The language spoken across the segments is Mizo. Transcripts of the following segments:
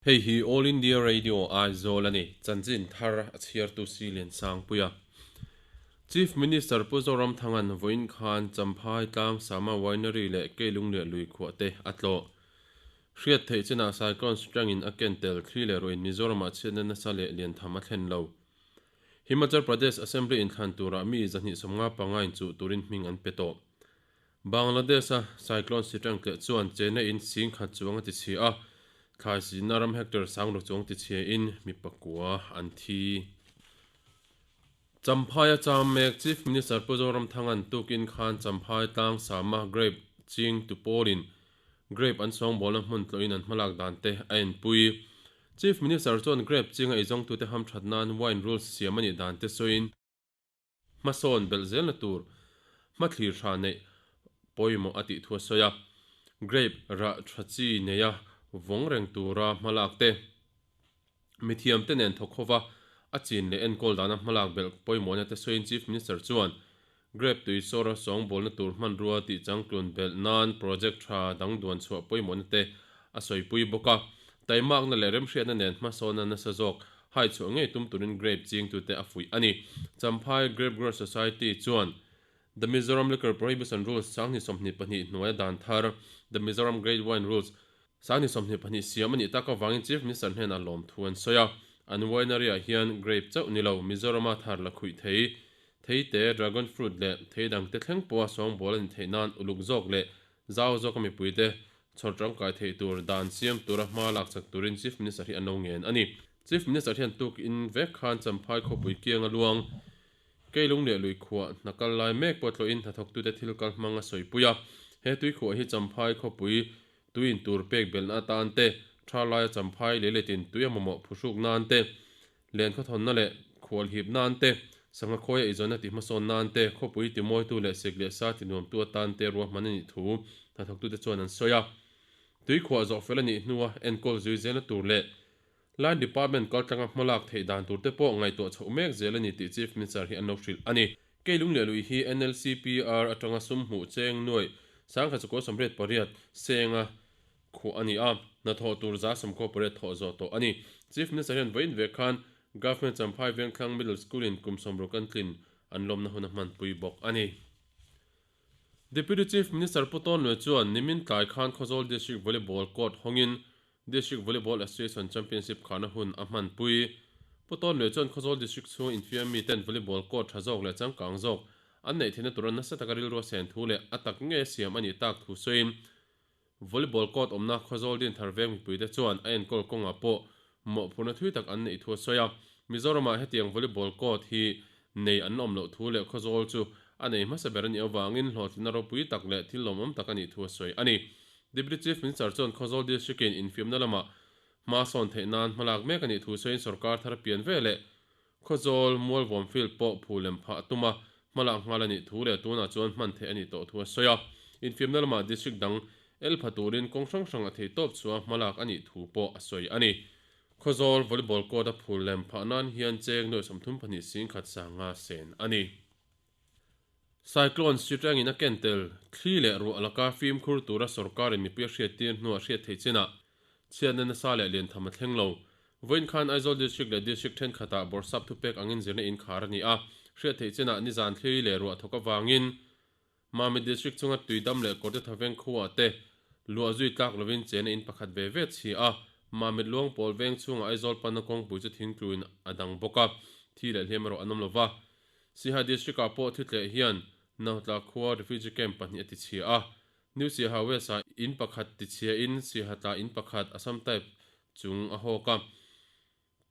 Hei hi All India Radio Aizawl a ni, chanchin thar a chhiartu si Liansangpuia. Chief Minister Pu Zoramthanga'n vawiin khan Champhai tlang Sama Winery leh Keilung leh lui khuah te a tlawh. Hriat theih chinah Cyclone Sitrangin a ken tel thli leh ruahin Mizoramah chhiatna nasa leh liantham a thlen lo. Himachal Pradesh Assembly inthlan turah mi 255 inchuh turin hming an pe tawh. Bangladesh-a cyclone Sitrang tleh chuan Chennai in 10,000 chuang a tichhia a, thlai zinna ram hectare 6000 chuang tichhiain mi pakua an thi. Champhaia cham mek Chief Minister Pu Zoramthanga'n tukin khan Champhai tlang sama grape ching tu pawlin grape an sawngbawlna hmun tlawhin an hmalak dan te a enpui. Chief Minister chuan grape chinga eizawngtute hamthat nan wine rules siam a nih dan te sawiin, Hmasawn belh zelna tur hmathlir hra neih pawimawh a tih thu a sawi a, grape rah tha chi neia vawng reng tura hmalak te, mithiamte nen thawk hova a chin leh enkawl dana hmalak belh pawimawhna te sawiin Chief Minister chuan grape tui sawra sawngbawlna tur hmanrua tih changtlun belh nan project tha dang duan chhuah pawimawhna te a sawipui bawk a, taimakna leh remhriatna nen hmasawnna nasa zawk Hai chhuah ngei tum turin grape chingtute a fuih a ni. Champhai Grape Growers Society chuan The Mizoram Liquor Prohibition Rules 2022 hnuaia dan thar The Mizoram Great Wine Rules 2022 siam a nih tak avangin Chief Minister hnenah lawmthu an sawi a. An winery-ah hian grape chauh ni lo, Mizorama thar la khuih thei, theite, dragon fruit leh thei dangte thleng pawha sawngbawl a ni theih nan uluk zawk leh zau zawka mipuite Chhawr tangkai theih tur dan siam tura hma lak chak turin Chief Minister hi an lo ngen a ni. Chief Minister hian tuk in vek khan Champhai khawpui kianga luang Keilung leh lui khuah hna kal lai mek pawh tlawhin hnathawktute thil kal hmang a sawipui a. He tui khuah hi Champhai khawpui tui in tur pek belhna atan te, tha laia Champhai leiletin tui a mamawh phuhruk nan te, Len khawthawnna leh khual hip nan te, sangha khawia eizawnna tih hmasawn nan te, khawpui timawitu leh sik leh sa tinuamtu atan te ruahman a nih thu hnathawktute chuan an sawi a. Tuikhuah zawh fel a nih hnua enkawl zui zelna tur leh Line Department kaltlanga hmalak theih dan tur te pawh ngaihtuah chhoh mek zel a ni tih Chief Minister hi an lo hrilh a ni. Keilung leh lui hi NLCPR atanga sum hmuh cheng nuaih 1988 senga khuah a ni a, hnathawh tur 198 thawh zawh tawh a ni. Chief Minister hian vawiin vek khan Government Champhai Vengthlang Middle School in kum 60 an tlin an lawmna hun a hmanpui bawk a ni. Deputy Chief Minister Pu Tawn Lue chuan nimin tlai khan Khawzawl District Volleyball Court hawngin District Volleyball Association Championship kharna hun a hmanpui. Pu Tawn Lue chuan Khawzawl District chhunga infiam miten volleyball court tha zawk leh changkang zawk an neih theihna tura nasa taka rilru a sen thu leh a tak ngei a siam a nih tak thu sawiin Volleyball court awmna Khawzawl Dinthar veng mipuite chuan a enkawl kawngah pawh mawhphurhna thui tak an neih thu a sawi a. Mizoramah hetiang volleyball court hi nei an awm loh thu leh Khawzawl chu a nei hmasa ber a nih avangin hlawhtlinna ropui tak leh thil lawmawm tak a nih thu a sawi a ni. Deputy Chief Minister chuan Khawzawl District-in infiamna lamah hma sawn theih nan hmalak mek a nih thu sawiin sorkar thar pian ve leh Khawzawl Mualvawm Field pawh phu lem phah a tum a, hmalak nghal a nih thu leh tunah chuan hman theih a nih tawh thu a sawi a. Infiamna lamah district dang el pha turin kawng hrang hrang a thei tawp chhuah hmalak a nih thu pawh a sawi a ni. Khawzawl volleyball court a phul lem phah nan hian cheng nuaih 32 singkhat sanga sen a ni. Cyclone Sitrangin a ken tel thli leh ruah laka fimkhur tura sorkarin mipui a hriattir hnuah hriat theih chinah chhiatna nasa leh liantham a thleng lo. Vawiin khan Aizawl District leh District thenkhatah bawrhsap thupek angin zirna inkhar a ni a, hriat theih chinah nizan thli leh ruah thawk avangin Mamit District chunga tuidam leh kawrte thaveng khuaah te luah zui tlak lovin chena in pakhat ve ve chhi a, Mamit Luangpawl veng chhungah Aizawl panna kawngpui chu thingtluin a dang bawk a, thi leh hliam erawh an awm lova. Siaha District-ah pawh thitleh hian Nautla khua refugee camp pahnih a tichhia a, New Siaha West-ah in pakhat tichhiain Siaha tla in pakhat Assam type chung a hawk a,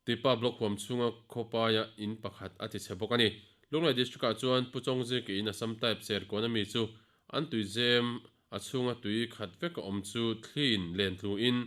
Tipa block huam chhunga khawpaia in pakhat a tichhe bawk a ni. Lunglei District-ah chuan Pu Chawngziki in Assam type Serkawn ami chu an tuizem a chhunga tui khat vek a awm chu thliin len tluin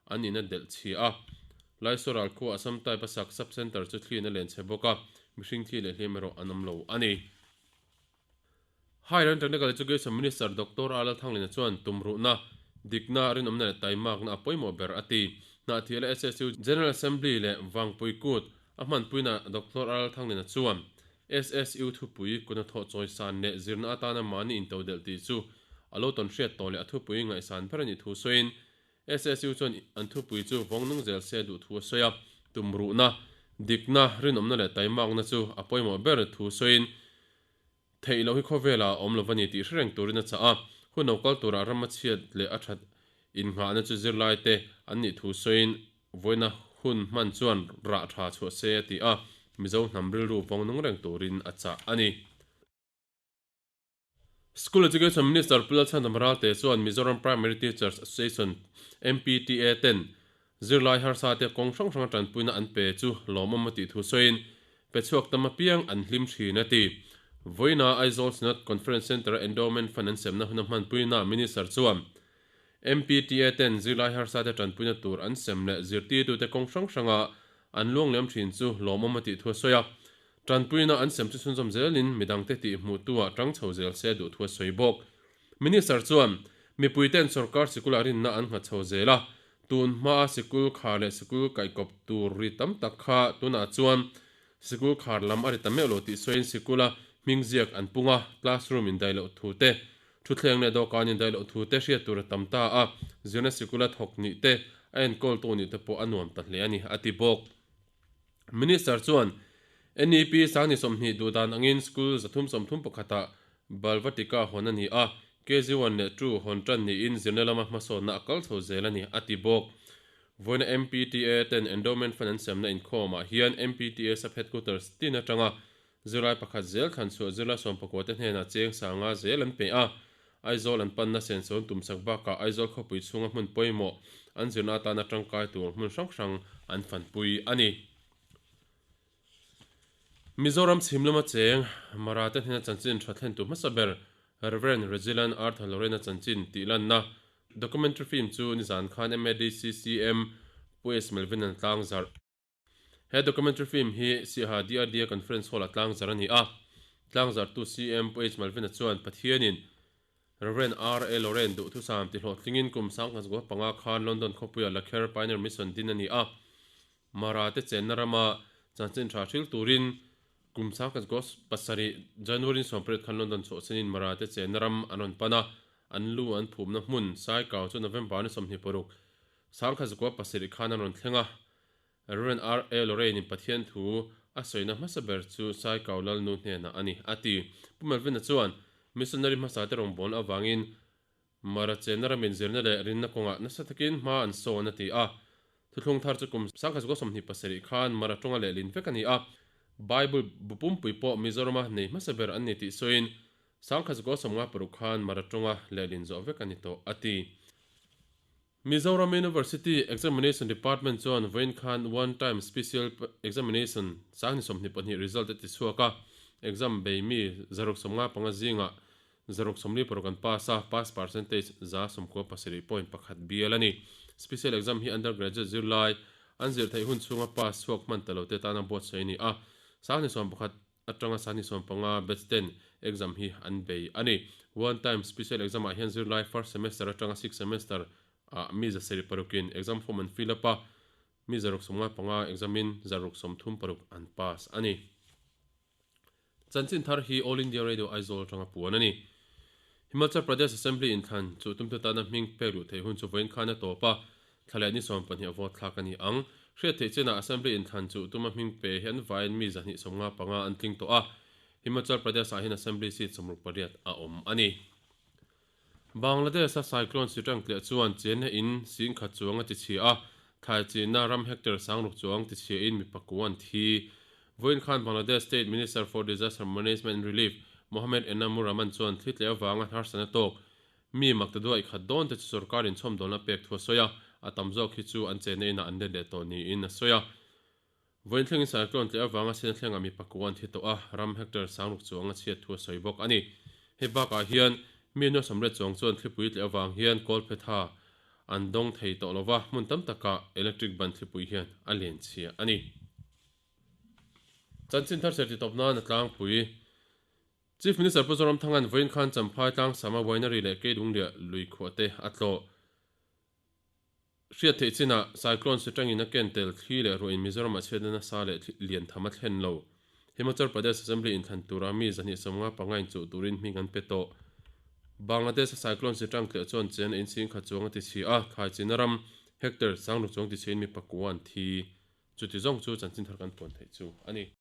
an in a delh chhia a. Laisoral khua Assam type a sak sub centre chu thliin a len chhe bawk a, mihring thi leh hliam erawh an awm lo a ni. Higher and Technical Education Minister Doctor A Lalthanglina chuan tumruhna, dikna, rinawmna leh taimakna a pawimawh ber a ti. Hnahthiala SSU General Assembly leh Vangpui Kut a hmanpuina Doctor A Lalthanglina chuan SSU thupui kuna thawh chawisan leh zirna atana mahni intodelh tih chu a lo tawn hriat tawh leh a thupui ngaihsan ber a nih thu sawiin. SSU chuan an thupui chu vawng nung zel se duh thu a sawi a, tumruhna, dikna, rinawmna leh taimakna chu a pawimawh ber thu sawiin theih loh hi khawvelah a awm lo va ni tih hre reng turin a chah a, hun lo kal turah rama chhiat leh a that innghahna chu zirlaite an nih thu sawiin vawiina hun hman chuan rah tha chhuah se a ti a, Mizo hnam rilru vawng nung reng turin a chah a ni. School Education Minister Pu Lalchhandam Ralte chuan Mizoram Primary Teachers Association, MPTA, ten zirlai harsa te kawng hrang hranga tanpuina an pe chu lawmawm a tih thu sawiin, pe chhuak tam apiang an hlim thin a ti. Vawiina Aizawl Synod Conference Centre-a Endowment Fund an semna huna hmanpuina Minister chuan MPTA ten zirlai harsa te tanpuina tur an sem leh zirtirtute kawng hrang hranga an luangliam thin chu lawmawm a tih thu a sawi a. Tanpuina an sem chu chhunzawm zelin midangte tih hmuhtuah tang chho zel se duh thu a sawi bawk. Minister chuan mipuiten sorkar sikulah rinna an nghat chho zel a, tun hmaa sikul khar leh sikul kaihkawp tur ri tam tak kha tunah chuan sikul khar lam a ri ta meuh lo tih sawiin sikula hming ziak an pung a, classroom indaih loh thu te, Thutthleng leh dawhkan indaih loh thu te hriat tur a tam ta a, zirna sikula thawk nih te, a enkawltu nih te pawh a nuam ta hle a ni, a ti bawk. Minister chuan NEP Sangni 20 duhdan angin school 331 ah Balvatika hawn a ni a, KG1 leh 2 hawn tan niin zirna lama hmasawnna a kal chho zel a ni, a ti bawk. Vawiina MPTA ten Endowment Fund an semna inkhawmah hian MPTA Sub-Headquarters tin atanga Zirlai pakhat zel thlan chhuah zirlai sawmpakua te hnenah cheng sanga zel an pe a, Aizawl an panna sensawn tumsak bakah Aizawl khawpui chhunga hmun pawimawh an zirna atana tangkai tur hmun hrang hrang an fanpui a ni. Mizoram chhim lama cheng Mara te hnena chanchin tha thlentu hmasa ber Rev. Regilan Arthur Lorena chanchin tih lanna documentary film chu nizan khan MADCCM Pu S. Melvin an tlangzarh. He documentary film hi Siaha DRDA Conference Hall-ah tlangzar a ni a. Tlangzartu CM Pu H. Malvina chuan Pathianin Rev. R. A. Loren duhthusam tihlawhtlingin kum 1905 khan London khawpuia Lakher Pioneer Mission din a ni a. Mara te chenna rama chanchin tha hril turin kum 1907 January 18 khan London chhuahsanin Mara te chenna ram an rawn pan a, an lu an phumna hmun Saikau chu November ni 26, 1907 khan an rawn thleng a. Rev. R. A. Lorraine-in Pathian thu a sawina hmasa ber chu Saikau Lalnu hnenah a ni, a ti. Pu Melvin-a chuan, Missionary hmasa te rawngbawlna avangin Mara chenna ramin zirna leh rinna kawngah nasa takin hma an sawn, a ti a. Thuthlung thar chu kum 1927 khan Mara tawnga lehlin vek a ni a. Bible bu pumpui pawh Mizorama nei hmasa ber an ni tih sawiin 1956 khan Mara tawnga lehlin zawh vek a ni tawh, a ti. Mizoram University Examination Department chuan vawiin khan One Time Special Examination 2022 result a ti chhuak a, exam bei mi 175 zingah 146 an pass a, pass percentage 97.1 bial a ni. Special exam hi undergraduate zirlai an zir theih hun chhunga pass chhuak hman ta lote tana buatsaih a ni a, 21 atanga 25 batch ten exam hi an bei a ni. One time special exam ah hian zirlai first semester atanga sixth semester ah mi 706 in exam form an fill up a, mi 655 exam in 636 an pass a ni. Chanchin thar hi All India Radio Aizawl atanga puan a ni. Himachal Pradesh Assembly inthlan chu tumte tana hming pek luh theih hun chu vawiin khan a tawp a, Thla leh ni 12 a vote thlak a ni ang. Hriat theih chenah Assembly inthlan chu tuma hming pe hi an vaiin mi 255 an tling tawh a, Himachal Pradesh-ah hian Assembly seat 68 a awm a ni. Bangladesh-a cyclone Sitrang tliah chuan chenna in 10,000 chuang a tichhia a, thlai chinna ram hectare 6,000 chuang tichhiain mi pakua an thi. Vawiin khan Bangladesh State Minister for Disaster Management and Relief Mohammed Enamur Rahman chuan thli tleh avanga harsatna tawk Mi mak ta duaih khat dawn te chu sorkar in chhawmdawlna pek thu a sawi a, a tam zawk hi chu an chenna inah an let leh tawh niin a sawi a. Vawiin thlengin cyclone tleh avanga sena thlengah mi pakua an thi tawh a, ram hectare 6,000 chuang a chhiat thu a sawi bawk a ni. Hei bakah hian mi nuai sawmriat chuang chuan thlipui tleh avang hian kawlphetha an dawng thei tawh lova, hmun tam takah electric ban thlipui hian a len chhia a ni. Chanchin thar serti tawp nan a tlangpui. Chief Minister Pu Zoramthanga'n vawiin khan Champhai Tlangsama Winery leh Keidungliah lui khuah te a tlawh. Hriat theih chinah Cyclone Sitrangin a ken tel thli leh ruahin Mizoramah chhiatna nasa leh lian tham a thlen lo. Himachal Pradesh Assembly inthlan tura mi 255 inchuh turin hming an pe tawh. Bangladesh a cyclone Sitrang tleh chuan chen a insing khat chuang a ti chhi a, thlai chinna ram hectare sangruk chuang ti chhiin mi pakua an thi. Chuti zawng chu chanchin thar kan puan theih chu a ni.